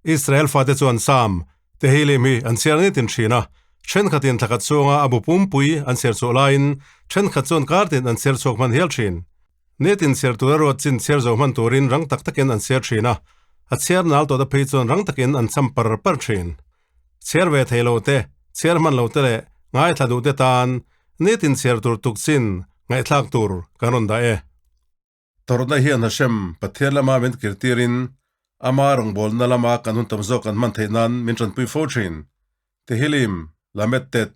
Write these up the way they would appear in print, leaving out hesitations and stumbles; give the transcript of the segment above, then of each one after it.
Israel fate chuan Sam, Tehillim hi an chhiar nitin thin a, thenkhatin thlakhat chhunga a bu pumpui an chhiar chhuah laiin thenkhat chuan kartin an chhiar chhuak hman hial thin. Nitin chhiar tura ruat chin chhiar zo hman turin rang tak takin an chhiar thin a, a chhiar nal tawhte phei chuan rang takin an cham par par thin. Chhiar ve thei lo te, chhiar hman lo te leh ngaithla duh te tan nitin chhiar tur tuk chin ngaihthlak tur kan rawn dah e. Tawrhna hian Hashem, Pathian lama min kirtirin ama rawngbawlna lama kan hun tam zawk kan hman theih nan min tanpui fo thin. Tehillim, Lamed Tet,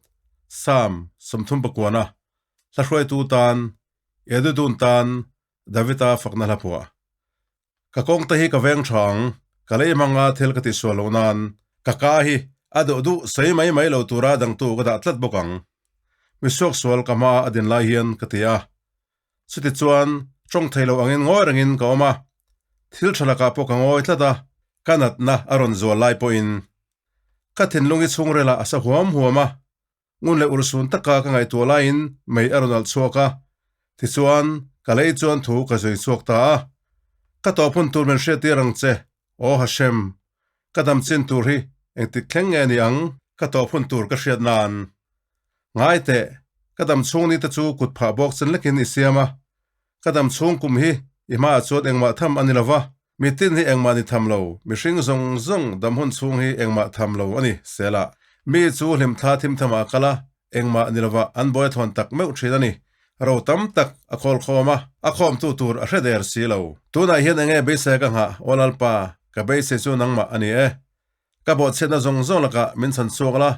Psalm, 39, Hla hruaitu tan, Edudun tan, Davida fakna hla phuah. Ka kawng te hi ka veng tha ang, ka lei hmanga thil ka tihsual loh nan ka ka hi a duh duh sawi mai mai lo tura dangtu ka dah tlat bawk ang. Misuaksual ka hma a din lai hian ka ti a. Chutichuan tawng thei lo angin ngawi rengin ka awm a, thil tha lakah pawh ka ngawi tlat a, ka natna a rawn zual lai pawhin ka thinlung i chhungrelah a sa huam huam a, ngun leh urhsun taka ka ngaihtuah laiin mei a rawn alh chhuak a, tichuan ka lei chuan thu ka zui chhuak ta a, Ka tawp hun tur min hriattir ang che, aw Hashem, ka dam chin tur hi engtik thleng nge ni ang? Ka tawp hun tur ka hriat nan. Ngai teh, ka dam chhung ni te chu kut phah bawk chen lekin i siam a, ka dam chhung kum hi i hmaah chuan engmah tham a ni lo va, mitin hi engmah ni tham lo, mihring zawng zawng dam hun chhung hi engmah tham lo a ni, Selah. Mi chu hlimthla thim thamah a kal a, engmah ni lova an buai thawn tak meuh thin a ni. Ro tam tak a khawl khawm a, a khawmtu tur a hre der si lo. Tunah hian enge beisei ka nghah, Aw Lalpa, ka beisei chu nangmah a ni e. Ka bawhchhiatna zawng zawng lakah min chhan chhuak la,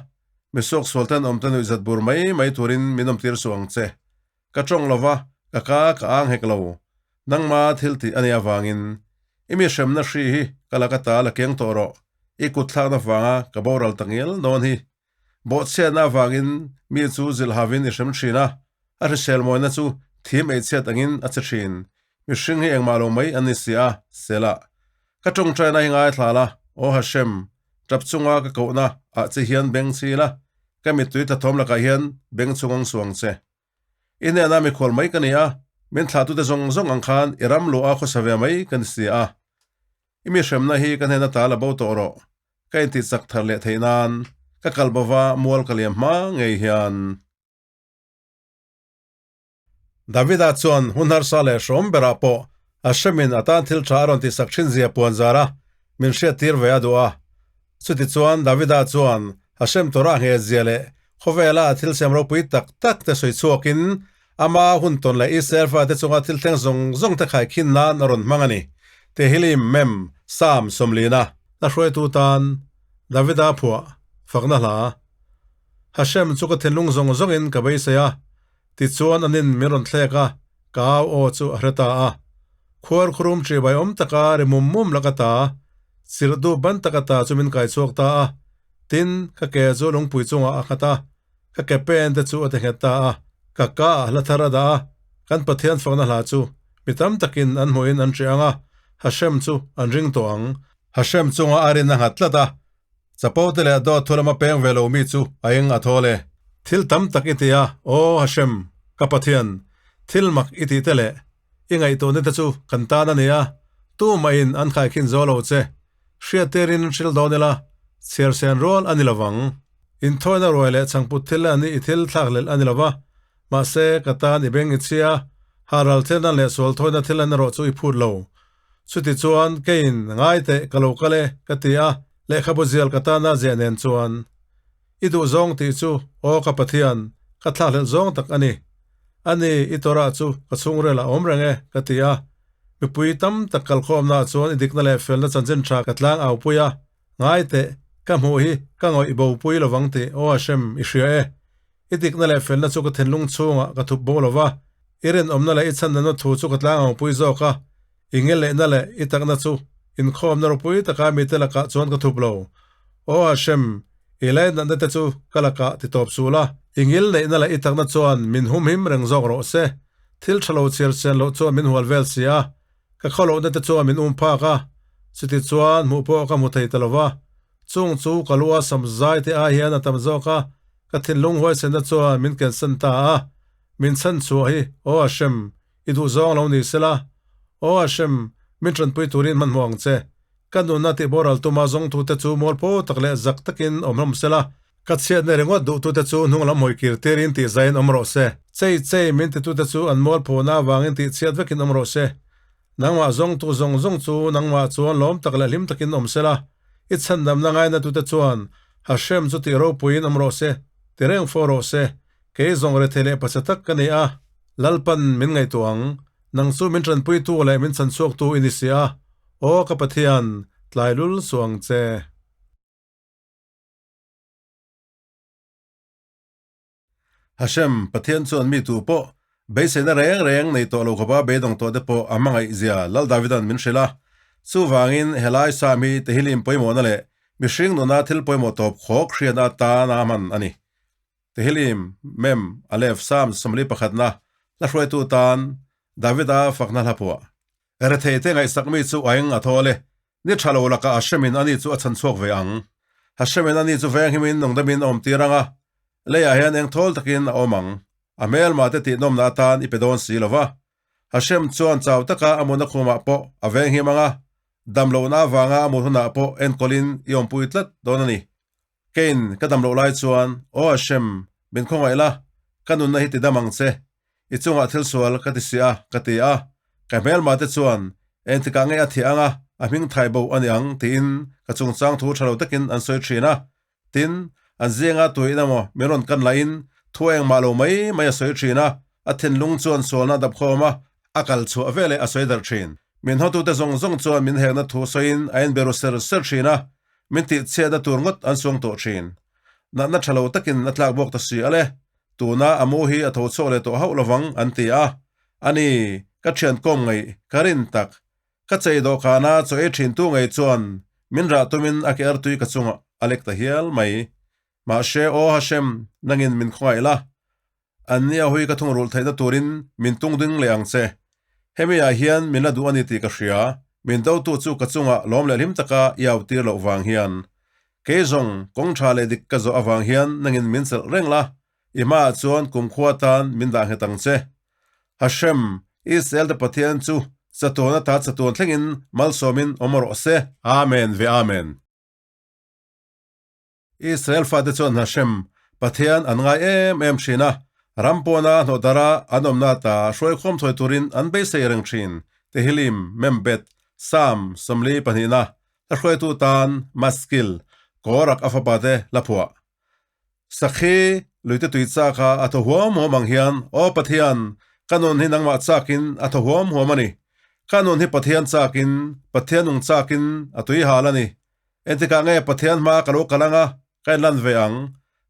mi suaksual ten awmte nuihzat bur mai mai turin min awmtir suh ang che. Ka tawng lo va, ka ka ka ang hek lo. Nangma thil tih a nih avangin i mi hremna hri hi ka laka ta la keng tawh rawh, i kutthlakna vanga ka boral ta ngial dawn hi. Bawhchhiatna avangin mi chu zilh havin i hrem thin a, a hrisel mawina chu thim eichhiat angin a che thin. Mihring hi engmah lo mai an ni si a, Selah. Ka tawngtaina hi ngaithla la, Aw Hashem, tap chunga ka kohna ah che hian beng chi la, ka mittui tlathawm lakah hian beng chhung ang suang che. I hnenah mikhual mai ka ni a, min thlahtute zawng zawng ang khan i ram luah a khawsa ve mai ka ni si a. I mi hremna hi ka hnena ta la bo tawh rawh, ka intihchak thar leh theih nan ka kal bova mual ka liam hma ngei hian. Davida chuan hun harsa leh hrawm berah pawh Hashemin a tan thil tha a rawn tihsak thin zia puan zar a, min hriattir ve a duh a. Chutichuan Davida chuan Hashem Torah nghet zia leh khawvela a thil siam ropui tak tak te sawi chhuakin ama hun tawn leh Israel fate chunga thil thleng zawng zawng te khaikhin nan a rawn hmang a ni. Tehillim, Mem, Psalm 90. Hla hruaitu tan Davida phuah fakna hla. Hashem chu ka thinlung zawng zawngin ka beisei a, tichuan anin min rawn thlek a, ka au aw chu a hre ta a. Khuar khurum ṭihbai awm taka ri mum mum lak ata, chirh duh ban tak ata chu min kai chhuak ta a. Tin, ka ke chu lungpui chungah a nghat a, ka ke pen te chu a ti nghet ta a. Ka ka ah hla thar a dah a, kan Pathian fakna hla chu mi tam takin an hmuhin an ṭih ang a, Hashem chu an ring tawh ang. Hashem chunga a rin a nghat tlat a, Chapo te leh dawt thu lama peng ve lo mi chu a eng a thawl e. Thil tam tak i ti a, Aw Hashem, ka Pathian, thil mak i tih te leh i ngaihtuahna te chu kan tan a ni a, tumahin an khaikhin zo lo che. Hriattirin hril dawn ila, chhiar sen rual a ni lo vang. Inthawina ruai leh chhangput thil a ni i thil thlakhlelh a ni lo va, mahse ka tan i beng i chhia, haral thil nan leh sual thawina thil an erawh chu i phut lo. Chutichuan keiin ngai teh ka lo kal e ka ti a, lehkhabu zial ka tana ziah nen chuan i duh zawng tih chu aw ka Pathian, ka thlakhlelh zawng tak a ni. Ani i Torah chu ka chhungrel a awm reng e ka ti a. Mipui tam tak kalkhawmnaah chuan i dikna leh felna chanchin tha ka tlang au pui a, ngai teh ka hmuh hi ka ngawih bo pui lovang tih aw Hashem i hria e. I dikna leh felna chu ka thinlung chhungah ka thup bo lo va, i rinawmna leh i chhandanna thu chu ka tlang ang pui zawk a, i ngelehna leh i takna chu inkhawmna ropui taka mite lakah chuan ka thup lo. Aw Hashem, i lainatna te chu ka lakah ti tawp suh la, i ngilneihna leh i takna chuan min humhim reng zawk rawh se. Thil tha lo chhiar chian loh chuan min hual vel si a, ka khawlohna te chuan min um phak a, chuti chuan hmuh pawh ka hmu thei ta lo va. Chung chu ka lu a sam zai te ai hian a tam zawk a, ka thinlung huaisenna chuan min kensan ta a, min chhan chhuah hi Aw Hashem, i duh zawng lo ni sela, Aw Hashem, min tanpui turin hmanhmawh ang che. Ka nunna tihboral tuma zawngtute chu mualpho tak leh zak takin awm hlawm sela, ka chhiatna ringawt duhtute chu hnunglam hawi kir tirin tihzaiin awm rawh se. Chei chei min titute chu an mualphona avangin tihchhiat vekin awm rawh se. Nangmah zawngtu zawng zawng chu nangmah chuan lawm tak leh hlim takin awm sela, i chhandamna ngainatute chuan Hashem chu tih ropuiin awm rawh se, ti reng fo rawh se. Kei zawng rethei leh pacha tak ka ni a, Lalpan min ngaihtuah ang. Nang chu min tanpuitu leh min chhanchhuaktu i ni si a, aw ka Pathian, tlai lul suh ang che. Hashem, Pathian chuan mi tu pawh beiseina reng reng nei tawh lo khawpa beidawng tawh te pawh a hmangaih zia Lal Davida'n min hrilh a. Chuvangin helai Psalm hi Tehillim pawimawhna leh mihring nuna thil pawimawh tawp khawk hriatna atana hman a ni. Tehillim, Mem, Aleph, Psalm 41na hla hruaitu tan Davida fakna hla phuah. Retheite ngaihsak mi chu a eng a thawl e, ni tha lo lakah Hashemin ani chu a chhan chhuak ve ang. Hashemin ani chu venghimin nungdamin a awm tir ang a, leiah hian eng thawl takin a awm ang. A hmelmah te tihnawmna atan i pe dawn si lo va. Hashem chuan chau taka a mutna khumah pawh a venghim ang a, damlohna avanga a mut hunah pawh enkawlin i awmpui tlat dawn a ni. Keiin ka dam loh lai chuan, Aw Hashem, min khawngaih la, ka nunna hi ti dam ang che. I chungah thil sual ka ti si a, ka ti a. Ka hmelma te chuan, Engtikah nge a thiah ang a, a hming thai bo a ni ang, tiin ka chungchang thu tha lo takin an sawi thin a. Tin, an zinga tuiin emaw min rawn kan lahin thu engmah lo mai mai a sawi thin a, a thinlung chuan sualna a dap khawm a, a kal chhuah veleh a sawi darh thin. Min hawtute zawng zawng chuan min hekna thu sawiin a inbe ru ser ser thin a, min tihchhiatna tur ngawt an suang tawh thin. Natna tha lo takin a tlak bawk ta si ale, tuna a mu hi a tho chhuak leh tawh hauh lovang an ti a. Ani, ka thian kawm ngei, ka rin tak. Ka chei dawhkana chaw ei thin tu ngei chuan min rah tumin a ke artui ka chungah a lek ta hial mai. Mahse, aw Hashem, nangin min khawngaih la. An nia hui ka thungrulh theihna turin min tung ding leh ang che. Hemi ah hian min la duh a ni tih ka hria, min dotu chu ka chungah lawm leh hlim taka i au tir loh vang hian. Kei zawng, kawng tha leh dik ka zawh avang hian nangin min chelh reng la, i hmaah chuan kumkhua tan min dah nghet ang che. Hashem, Israel te Pathian chu chatuan ata chatuan thlengin malsawmin awm rawh se. Amen ve Amen. Israel fate chuan Hashem, Pathian an ngai em em thin a, ram pawna hnawhdara an awmna ata hruaikhawm thawi turin an beisei reng thin. Tehillim, Membet, Psalm 42na, hla hruaitu tan Maskil, Korak a fapate hla phuah. Sakhi, luite tui chak a a thaw huam huam ang hian, Aw Pathian, ka nun hi nangmah chakin a thaw huam huam a ni. Ka nun hi Pathian chakin, Pathian nung chakin a tui hal a ni. Engtikah nge Pathian hma ka lo kal ang a, ka inlan ve ang?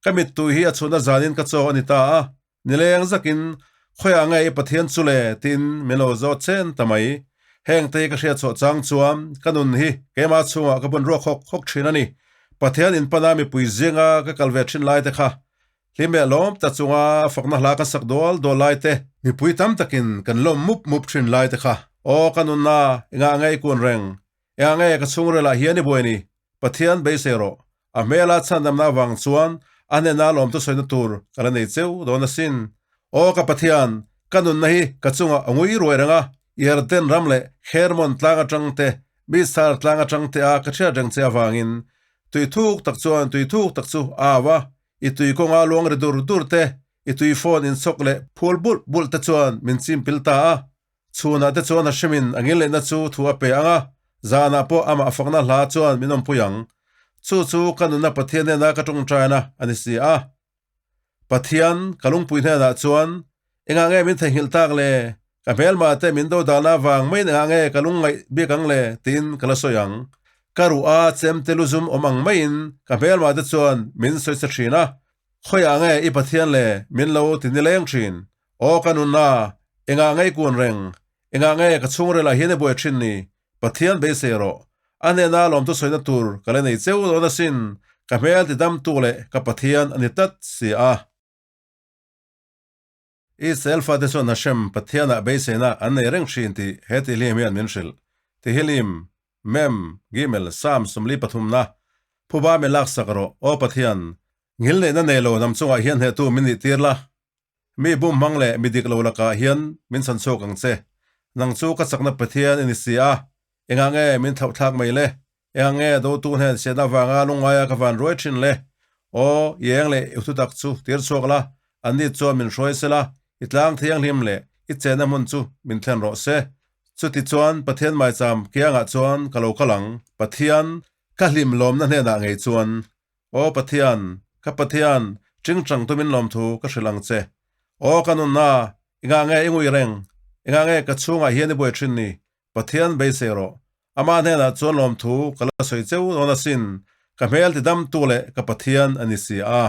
Ka mittui hi a chhunna zanin ka chaw a ni ta a, nileng zakin, Khawiah nge i Pathian chu le? tiin min lo zawt chen ta mai. Hengte hi ka hriat chhuah chang chuan ka nun hi keimah chhungah ka bun ruak hawk hawk thin a ni. Pathian inpana mipui zinga ka kal ve thin lai te kha hlim leh lawm ta chunga fakna hla kan sak dual dual lai te, mipui tam takin kan lawm mup mup thin lai te kha, Aw ka nunna, engah nge i kun reng? Engah nge ka chhungrel ah hian i buai ni? Pathian beisei rawh. A hmela chhandamna avang chuan a hnena lawmtu sawina tur ka la nei cheu dawn asin. Aw ka Pathian, ka nunna hi ka chungah a ngui ruai reng a, Yarden ram leh Hermon tlang atang te, Mizar tlang atang te a ka hriat reng che avangin tui thuk tak chuan tui thuk tak chu a au a, i tui kawnga luang ri dur dur te, i tui phone inchawk leh phul bulh bulh te chuan min chimpil ta a. Chhunah te chuan Hashemin a ngilneihna chu thu a pe ang a, zanah pawh amah fakna hla chuan min awmpui ang. Chu chu ka nunna Pathian hnena ka tawngtaina a ni si a. Pathian, ka lungpui hnenah chuan, Engah nge min theihnghilh tak le? Ka hmelmah te min do dahna avang maiin engah nge ka lungngaih bik ang le? tiin ka la sawi ang. Ka ruh a chem te luzum awm ang maiin ka hmelmah te chuan min sawi sa thin a. Khawiah nge i Pathian le min lo ti nileng thin? Aw ka nunna, engah nge i kun reng? Engah nge ka chhungrel ah hian i buai thin ni? Pathian beisei rawh. A hnena lawmtu sawina tur ka la nei cheu dawn asin, ka hmel ti damtu leh ka Pathian a ni tlat si a. Israel fate chuan Hashem, Pathianah beiseina an nei reng thin tih he tihlim hian min hrilh. Tihilim, Mem, Gimel, Psalm 43 na, Phuba min laksak rawh, Aw Pathian, ngilneihna nei lo hnam chungah hian hnehtu min nih tir la. Mi bum hmang leh mi dik lo lakah hian min chhan chhuak ang che. Nang chu ka chakna Pathian i ni si a, engah nge min thlauh thlak mai le? Eng nge dotu hnen siat avanga lungngaia ka van ruai thin le? Aw, i eng leh i thutak chu tir chhuak la, anni chuan min hruai se la, i tlang thianghlim leh i chenna hmun chu min thlen rawh se. Chutichuan Pathian maicham kiangah chuan ka lo kal ang, Pathian, ka hlim lawmna hnenah ngei chuan. Aw Pathian, ka Pathian, tingtang tumin lawmthu ka hrilh ang che. Aw ka nunna, engah nge i ngui reng? Engah nge ka chhungah hian i buai thin ni? Pathian beisei rawh. Amah hnenah chuan lawmthu ka la sawi cheu dawn asin, ka hmel tidamtu leh ka Pathian a ni si a.